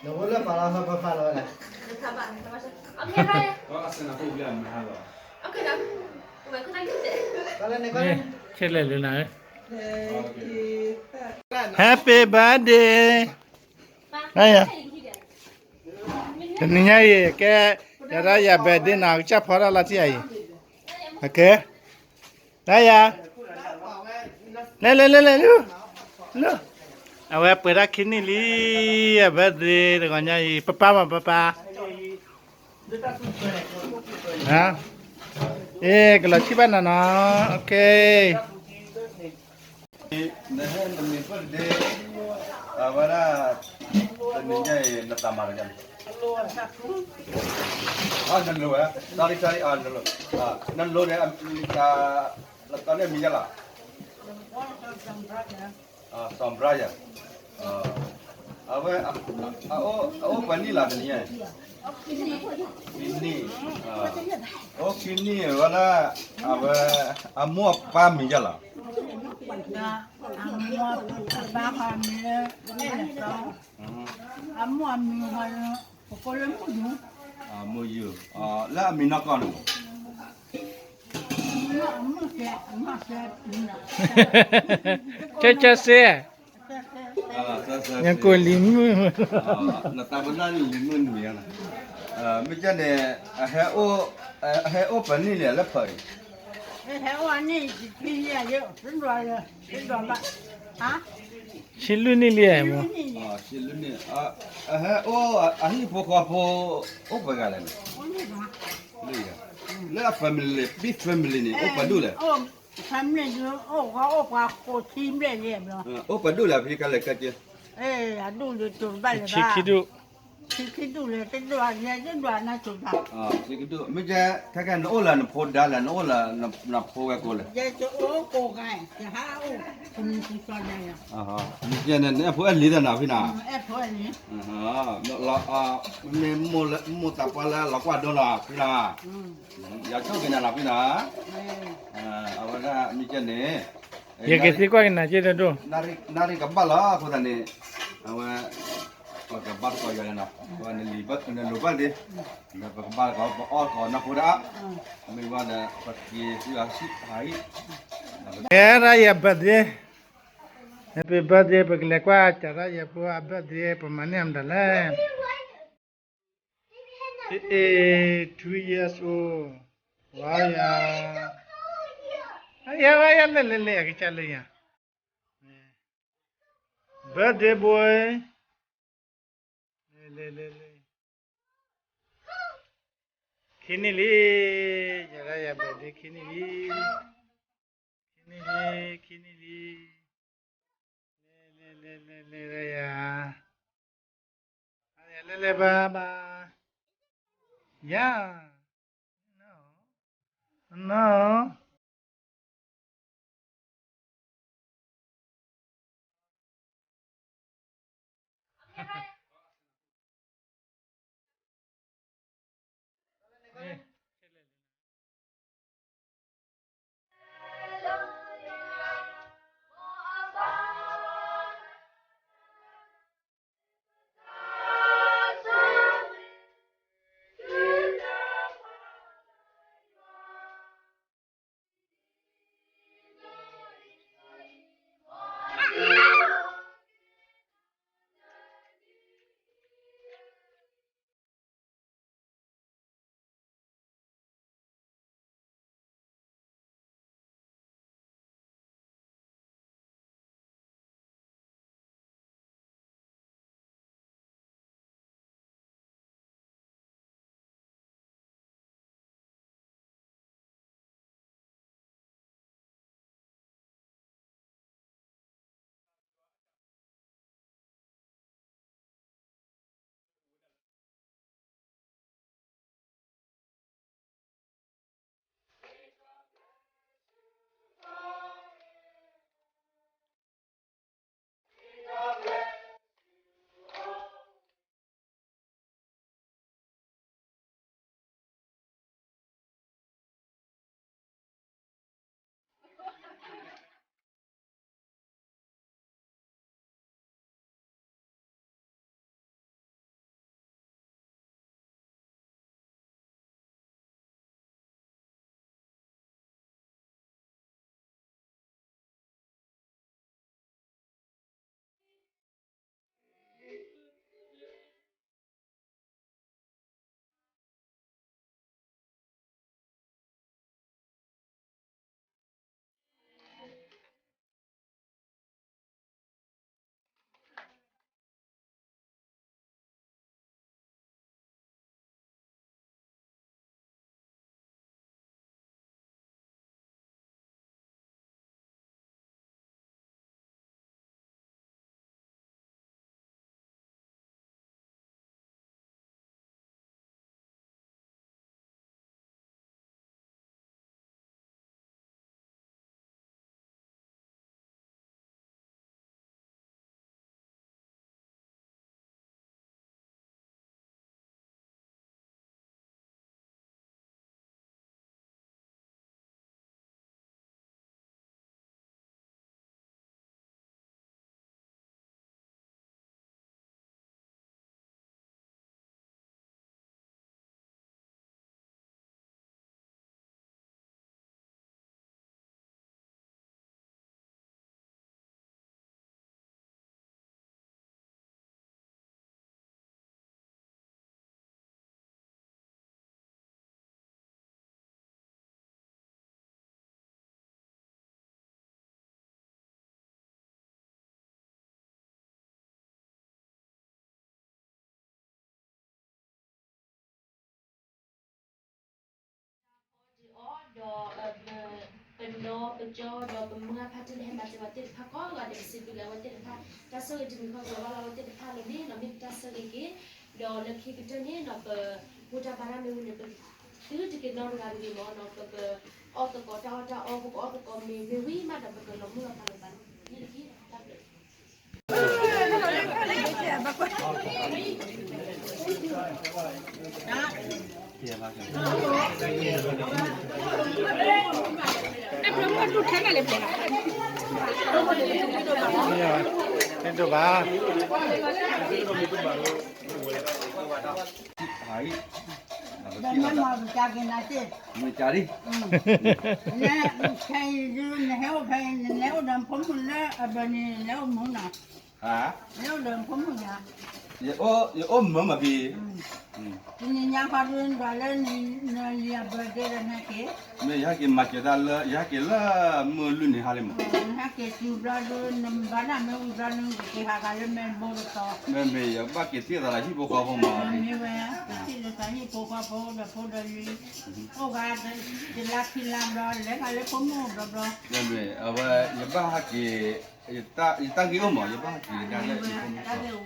နအိၣ်လၢပာ်လီၤဟီၣ်ဖးဖးလီၤဝဲလဲၣ်. ဆဲးလဲၣ်လၢနၤဧၢ. Happy birthday. တနံၤညါအံၤ ကဲ ယၤဒၣ်ယၤ birthday နီၤ ကစၢ်ဖီတၢ်လီၤထံၣ်အံၤ ဒၣ်ယၤ လဲၤလဲၤလဲၤလဲၤ လၢ အဝဲပှဲၤဒၣ်ခံနံၣ်လံ အ birthday တဂီၤညါအံၤ ပၢ်ပၢ်မး ပၢ်ပၢ် အ့ ကလီၤထံၣ်ဘၣ်နၤနီၤ okay. နဟဲနမံၤ birthday အဝဲဒၣ် တနံၤညါအံၤ နတၢ်မၤလၢညါန့ၣ် နလိၤဝဲ sorry sorry နလိၤ နလိၤန့ၣ် လၢတၢ်န့ၣ်မံၤယါလီၤ စီၤဘြါယၤ အဝဲ အအိၣ်ပှဲၤနံၣ်လၢတနံၤညါ ခံနံၣ် အိၣ်ခံနံၣ်ဝဲဒၣ် အဝဲ အမိၢ်အပၢ်မံၤယါလီၤ အမိၢ်အပၢ်မံၤ အမိၢ်အမံၤ ပကိးလၢမုၢ်ယူၤ မုၢ်ယူၤ လၢအမံၤနီၢ်ကီၢ်န့ၣ် ကဲကဲစ့ ညၣ်ကိၣ်လံၤမုၢ် နသးပနၢ်လံၤမုၢ်နံၤ မ့ၢ်ကဲန့ၣ် အဟဲအိၣ်ပှဲၤနံၣ်လံလၢဖၢအံၤ ဆံလွံၢ်နံၣ်လံ ဆံလွံၢ်နံၣ် အဟဲအိၣ်အဟံၣ်ဖိဃီဖိ အိၣ်ပှဲၤဂၤလဲၣ်န့ၣ် လၢအ family big family န့ၣ် အိၣ်ပှဲၤဒူၣ်လဲၣ် အိၣ်ပှဲၤဒူၣ်လဲၣ် ဖံကလဲၤကဲက့ ခံဒူၣ် ခံဒူၣ်လဲၣ် တဒူၣ် ယဲတဒူၣ်နၤစိၤဘၣ် ခံကဒူၣ် မ့ၢ်ကဲ ခဲကဲ နအိၣ်လၢနဖိဒါလဲၣ် နအိၣ်လၢနဖိဝဲၢ်ကိးလဲၣ် မ့ၢ်ကဲန့ၣ် နအဲၣ်ဖိအဲၣ်လံၤသ့ၣ်နၤဖံနၤ မ့ၢ်မိၢ်သးပှၢ်လၢလီၤကွၢ်ဒိလီၤဖံနၤ ယဆိၣ်က့ၤနၤလီၤဖံနၤ အဝဲဒၣ်မ့ၢ်ကဲန့ၣ် ယကသံကွၢ်က့ၤနၤက့ၤတဒိၣ် နၣ်ရံၣ်ကဘၣ်လီၤအဃိသတးန့ၣ် အဝဲ ပကဘၣ်တကိးယၤလဲၣ်နီၤ နလိၤဘၣ်သ့ ပကဘၣ်တကိး ပအီၣ်တကိးနီၢ်ခိဒၣ် မ့ၢ်ဝဲဒီး ပက့ၤသုဟးဟံၣ် အဲၣ်ဒၣ်ယၤ birthday Happy birthday ပကလဲၤကွၢ်စးထီၣ်ယၤဖိအ birthday ပမၤန့ၢ်အမတၤလဲၣ် two years old ဝါယၤ ယၤဝါယၤ လဲၤလဲၤလဲၤ အကစၢ်လၢယၤ birthday boy လဲၤလဲၤလဲၤလဲၤ ခံနံၣ်လံ ယၤဒၣ်ယၤ birthday ခံနံၣ်လံ ခံနံၣ်လံ ခံနံၣ်လံ လဲၤလဲၤလဲၤလဲၤလဲၤ ယၤ လဲၤလဲၤဘၣ်ဘၣ် ယၤ နီၢ် ဒီး ပနီၢ်ပကၠီ ဒီးပမုၢ်ဂၢ်ဖါတံၢ်လၢဟဲမၤစၢၤပှၤသ့ၣ်တဖၣ်ကိးဂၤဒဲး ပစံးဘျုးလၢအဝဲသ့ၣ်တဖၣ် တၢ်ဆိၣ်ဂ့ၤတမံၤဃီကလီၤဘၣ်လၢအဝဲသ့ၣ်တဖၣ်လၢန့ၣ် ဒီးမ့ၢ်ပတၢ်ဆိၣ်ဂ့ၤက့ၤ ဒီးလၢခံကတၢၢ်န့ၣ်ဒီး ပဘူၣ်တၢ်ဘါတၢ်မ့ၢ်ဝံၤန့ၣ် ပသုတက့ၤနီတဂၤတဂ့ၤမ့ၢ်နီၤ ပကအီၣ်သကိးတၢ်အီၣ်တၢ်အီ ပကအီၣ်သကိးမ့ၤမ့ၢ်ဝံၤမးဒီး ပကလီၤမုၢ်လီၤဖးလီၤသးန့ၣ်တက့ၢ် တၢ်ဘျုး မ့ၢ်ဒိၣ်ဘၣ် နမၤပစၢ်က့ၤနၤသ့ၣ် နဆဲးအံၤဒုး နဟဲအိၣ်ဖဲအံၤ နလဲၤအိၣ်ဒီးနဖိမုၣ်လၢအဘၢၣ်န့ၣ် နလဲၤအိၣ်မုာ်နီၤ လဲၤအိၣ်ဒီးနဖိမုၣ်ယါ ယအိၣ်မုာ်မးဖံ တနံၤညါခီဒုး နဒွးလၢနလံၤအဘၢၣ်ဒ့ဒီး နဟဲက့ၤ မ့ၢ်ယဟဲက့ၤမၤစၢၤတၢ်လၢ ယဟဲက့ၤလၢမုၢ်လွံၢ်နံၤဟါလံမး နဟဲက့ၤတုၤဘျီဒုး နဘါတၢ်မ့ၢ်ဝံၤဘျီဒုး နက့ၤဟးဂၤလၢမဲၢ်ဘိတသီ မ့မ့ၢ်ယဘၣ်က့ၤသ့ၣ်သးလၢ ဟံၣ်ဖိဃီဖိမး မ့ၢ်ဝဲ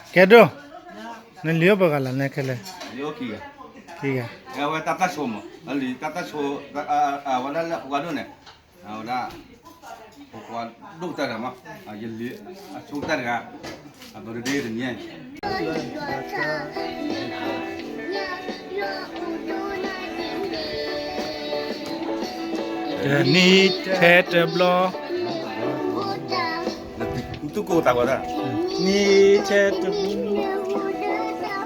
ကသ့ၣ်လၢသးဟံၣ်ဖိဃီ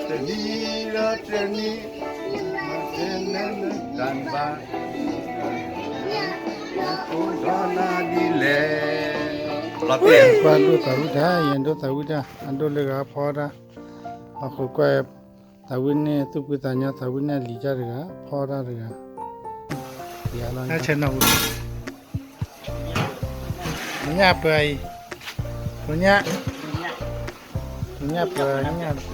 ဖိဒီးဖိဒီးလံၤ အိၣ်ဂၤ တလါခံလါဘျီ လဲၤဂၤလၢဖိမုၣ်ဘျီဘျီ မ့မ့ၢ်အဝဲ ယဘၣ်ဟဲက့ၤ ယတၢ်ဂ့ၢ်အိၣ်မး ယဘၣ်ဟဲက့ၤဒၣ်လၢ ကဲဒိၣ် နလံၤအိၣ်ပှဲၤဂၤလီၤ နဲခဲလၢာ် ခံဂၤ အဝဲတၢ်တၢ်ဆိမိၣ် အလံၤတၢ်တၢ်ဆိ အဝဲဒၣ်လၢအဃိဒိၣ်န့ၣ် အဝဲဒၣ် ပကွၢ်ဒိၣ်တၢ်တဂၤမး ယလံၤအဆိကတၢၢ်တဂၤ အဘၢၣ်ဒ့တနံၤ တနံၤထဲတဘျီ နသူၣ်ကိၢ်သးဂီၤတၢ် နံၤထဲ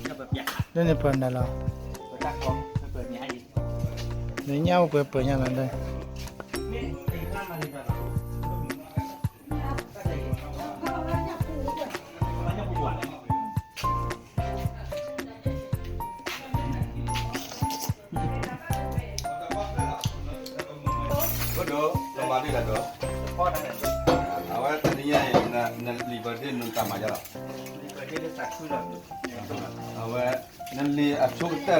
တဘျီ တၢ်မၤ တနံၤဒီးတနံၤ တၢ်ဘၣ် ဒ်လဲၣ် ကွၢ်ဒိၣ်သးဝံၣ်တၢ် ယဒိၣ်သးဝံၣ်တၢ် အဒိၣ်လၢဂၤဖီတၢ် အဃိကွၢ် သးဝံၣ်န့ၣ် သူၣ်ဖှံသးညီ သးဝံၣ်န့ၣ်အလံၤတၢ်တဂၤ ဖီတၢ်တဂၤ ညၣ်ပၢၤအံၤ ညၣ် ညၣ်ပၢၤ ညၣ်ပၢၤ လၢန့ၣ်ပၢၤနၤလီၤ နညၣ်အိၣ်ပှဲၤပၢၤညၣ်လီၤ အဝဲတနံၤညါအံၤ နလံၤဘၢၣ်ဒ့နတၢ်မၤယါလီၤ အဝဲ နလံၤအဆိကတၢၢ်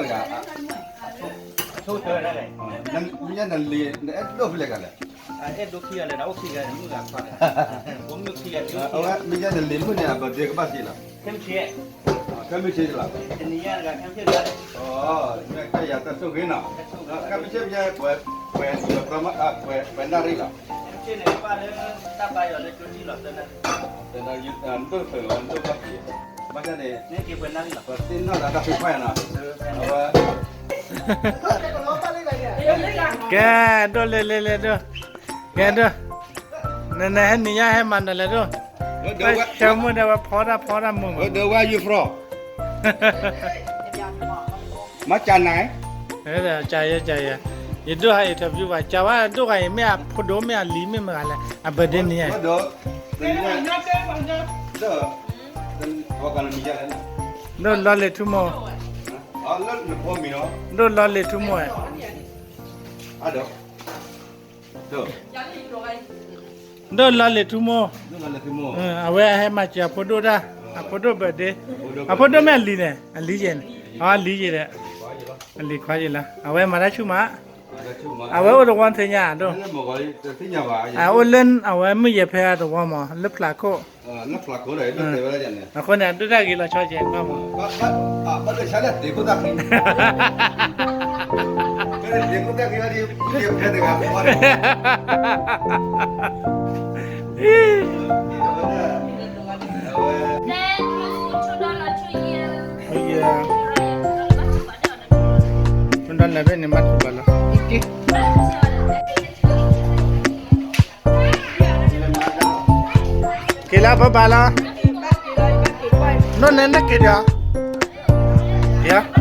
တဂၤ မ့ၢ်ညါနလံၤ နအဲၣ်ဒိးဖဲလဲၣ်ဂၤလဲၣ် အဝဲမ့ၢ်ညါနလံၤမုၣ်န့ၣ် အဘၢၣ်ဒ့ကဘၣ်စ့လီၤ ခဲမုၢ်ဆ့လီၤ မ့ၢ်ကဲယၤတၢ်ဆိၣ်ဂ့ၤနီၤ ခဲမုၢ်ဆ့မ့ၢ်ညါ ပှဲၤနၣ်ရံၣ်လီၤ ကဲ ဒိၣ်လဲၣ်လဲၣ်လဲၣ်ဒိၣ် ကဲဒိၣ် နနဟဲနံၤညါဟဲမၤနၤလဲၣ်ဒိၣ် ဆၢမုၢ်ဒီးဝဲဖီတၢ်ဖီတၢ်မုာ်မး Where you from? မၤကနၣ် ကယဲကယဲ ယဒိၣ်ဟး interview ဘၣ် ကးဝဲဒိၣ်ဂၤအံၤ မ့ၢ်အဖိဒိၣ်မ့ၢ်အလံၤမ့ၢ်မတၤလဲၣ် အဘၢၣ်ဒ့နံၤညါ ဒိၣ်လီၤလံၤထူမိၢ် ဒိၣ်လီၤလံၤထူမိၢ် ဒိၣ်လီၤလံၤထူမိၢ် အဝဲဟဲမၤစၢၤအဖိဒိၣ်တၢ် အဖိဒိၣ်ဘၢၣ်ဒ့ အဖိဒိၣ်မ့ၢ်အလံၤန့ၣ် အလံၤယဲန့ၣ် အလံၤယဲဒီး အလံၤခွါယဲလီၤ အဝဲမၤတၢ်ဆူၣ်မး အဝဲအိၣ်တဝီသ့ၣ်ညါဒိၣ် အအိၣ်လၢအဝဲမုၢ်ယဲၢ်ဖဲအသဝီမး လၢဖျးခိၣ် အဃိန့ၣ် အဒိၣ်တၢ်ဂ့ၤလီၤဆီကဲမး မ့ၢ်လဲၣ်ဘၣ်န့ၣ် မၤထူဘၣ်လီၤ က့ၤလၢပဘၣ်လီၤ နီၢ်နဲနက့ၤဒီး က့ၤ